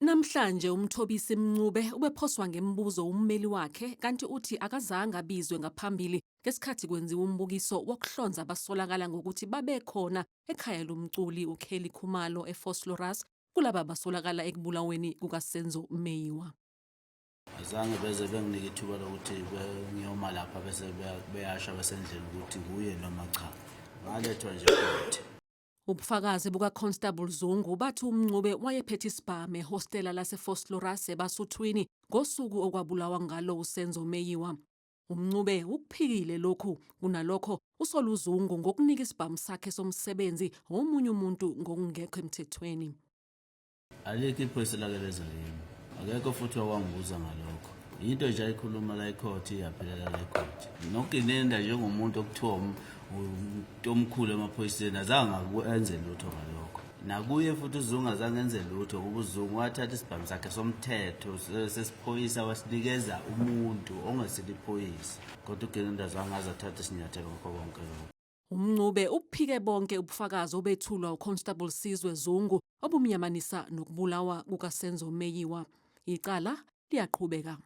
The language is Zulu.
Namhlanje uMthobisi Mncube ubephoswa ngemibuzo ummeli wakhe kanti uthi akazange abizwe ngaphambili ngesikhathi kwenziwa umbukiso wokuhlonza abasolakala ngokuthi babekhona ekhaya lomculi uKelly Khumalo eVosloorus kulaba basolakala ekubulaweni kukaSenzo Meyiwa. Azange beze benginike ithuba lokuthi ngiyoma lapha bese beyasho abasendlini ukuthi kuye noma cha. Ngalethwa nje futhi. Ubufakazi bukaConstable Zungu bathi uMncube wayephethe isibhamu ehostela laseVosloorus eBasuthwini ngosuku okwabulawa ngalo uSenzo Meyiwa. UMncube ukuphikile lokhu, kunalokho usola uZungu ngokunika isibhamu sakhe somsebenzi omunye umuntu ngokungekho emthethweni. Alikho iphoyisa elake leza kimi. Akekho futhi owangibuza ngalokho. Yinto nje ayikhuluma la ecourt iyaphelela la ecourt. NoGininda njengomuntu okuthiwa umuntu omkhulu emaphoyiseni azange enze lutho ngalokho. Nakuye futhi uZungu azange enze lutho ngoba uZungu wathatha isibhamu sakhe somthetho sesiphoyisa wasinikeza umuntu ongesilo iphoyisa. Kodwa uGininda azange aze athathe isinyathelo ngakho konke lokho. UMncube uphike bonke ubufakazi obethulwa uConstable Sizwe Zungu obumyamanisa nokubulawa kukaSenzo Meyiwa. Icala liyaqhubeka.